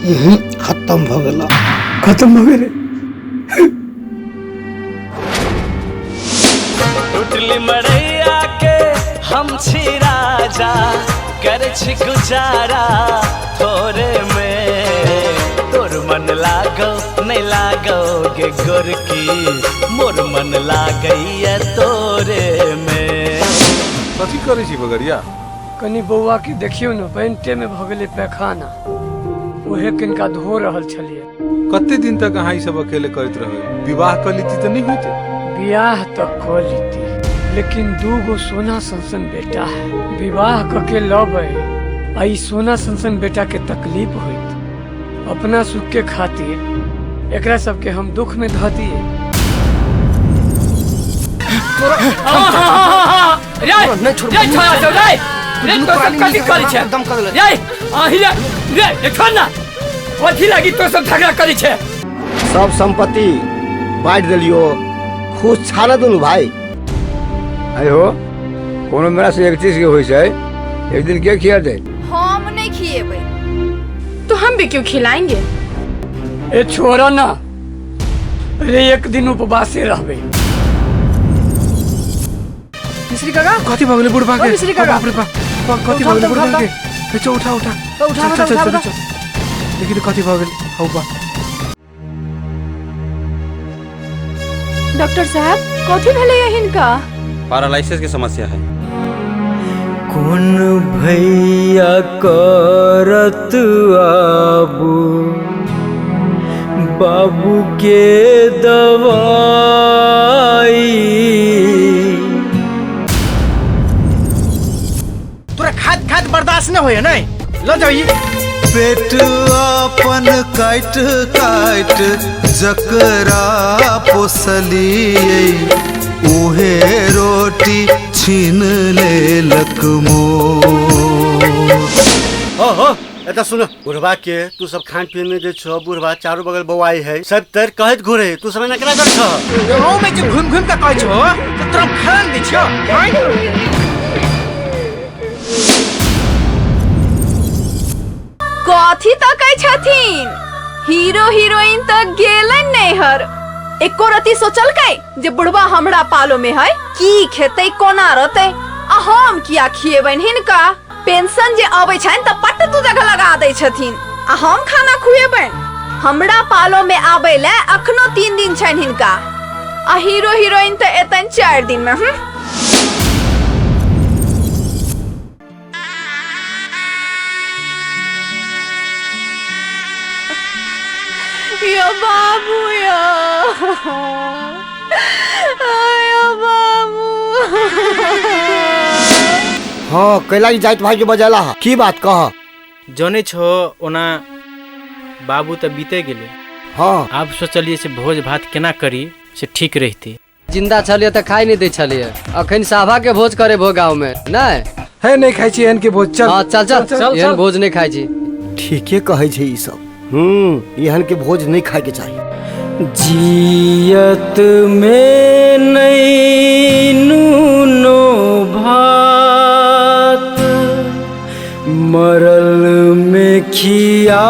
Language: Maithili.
खत्म भऽ गेल। खत्म भऽ गेलै। टुटली मड़ैया के हम छी राजा, कर छी गुजारा थोड़े में। तोर मन लागो नहीं लागो गे गोरकी, मोर मन लागैया तोरे में। कथी करै छी बगरिया? कनी बौआ के देखियौ ने, पैंटे में भऽ गेलै पैखाना, उहे किनका धो रहल छलियै। कते दिन तक अहाँ ई सब अकेले करैत रहबै? विवाह कऽ लीती तऽ नहि होइते? बियाह तऽ कऽ लीती, लेकिन दू गो सोना सनसन बेटा है, विवाह कऽ के लबै आ ई सोना सनसन बेटा के तकलीफ होइत। अपना सुख के खातिर एकरा सबके हम दुख में धऽ दिए। रे छोड़ा सब रे, रे तो सब कथी करै छै? रे आही रे, रे रे छोड़ ना, कथी लागी तो सब झगड़ा करै छै? सब संपत्ति बांट देलियो, खुश छा ना दुनू भाई? अरे हो, कोनो मेरा से एक चीज के होई छै, एक दिन के खिया दे? हम नहीं खिएबै। तो हम भी क्यों खिलाएंगे? ए छोड़ा ना रे, एक दिन उपवासे रहबे। मिश्री काका कथी भऽ गेलै बुढ़बा के? ओ मिश्री काका। बाप रे बाप, कथी भऽ गेलै बुढ़बा के? ए, चल उठा उठा। ओ, उठा, चल, उठा, चल, उठा, चल, उठा। चल। देखी तऽ कथी भऽ गेलै। हौ बा। डॉक्टर साहब कथी भेलै हिनका? पैरालिसिस के समस्या है। कोन भैया करत आबू बाबू के दवाई? तोरा खाद खाद बर्दाश्त न होय नै, ल जाई। पेट अपन काट काट जकरा पोसलिए, उहे रोटी छीन लेलक मोर। हो हो एतऽ सुन, बुढ़बा के तू सब खान पीन नहीं दै छो, बुढ़बा चारू बगल बौआई है, सब तर कहैत घुरे, तू सब एना केना करै छह? गाँव में जे घुम घुम के कहै छो तऽ तोरा खान दै छियौ। कथी तकै छथिन? हीरो हीरोइन तऽ गेलन नैहर, एको रति सोचलकै जे बुढ़बा हमरा पालो में है, की खेतै कोना रहतै, आ हम किया खिएबनि हिनका? पेंशन जे अबै छनि तऽ पट्ट दू जगह लगा दै छथिन, आ हम खाना खुएबनि? हमरा पालो में आबै ले अखनो 3 दिन छनि हिनका, आ हीरो हीरोइन तऽ एतनि 4 दिन में। यो बाबू यो, यो बाबू। हाँ कैला जाइत भाई के बजेला है, की बात कह? जने छो ओना बाबू तऽ बीते गेले। हाँ आब सोचलिए से भोज भात केना करी से ठीक रहते। जिंदा छलिए तऽ खाई नहीं दै छलिए, अखन साभा के भोज करे भो गाँव में नहीं है, नहीं खाई छी एहन के भोज। चल हाँ, चल चल, चल, एहन भोज नहीं खाई छी। ठीके कहै छै ई सब। एहन के भोज नहीं खाए के चाहिए। जियत में नहीं नूनो भात, मरल में खियावत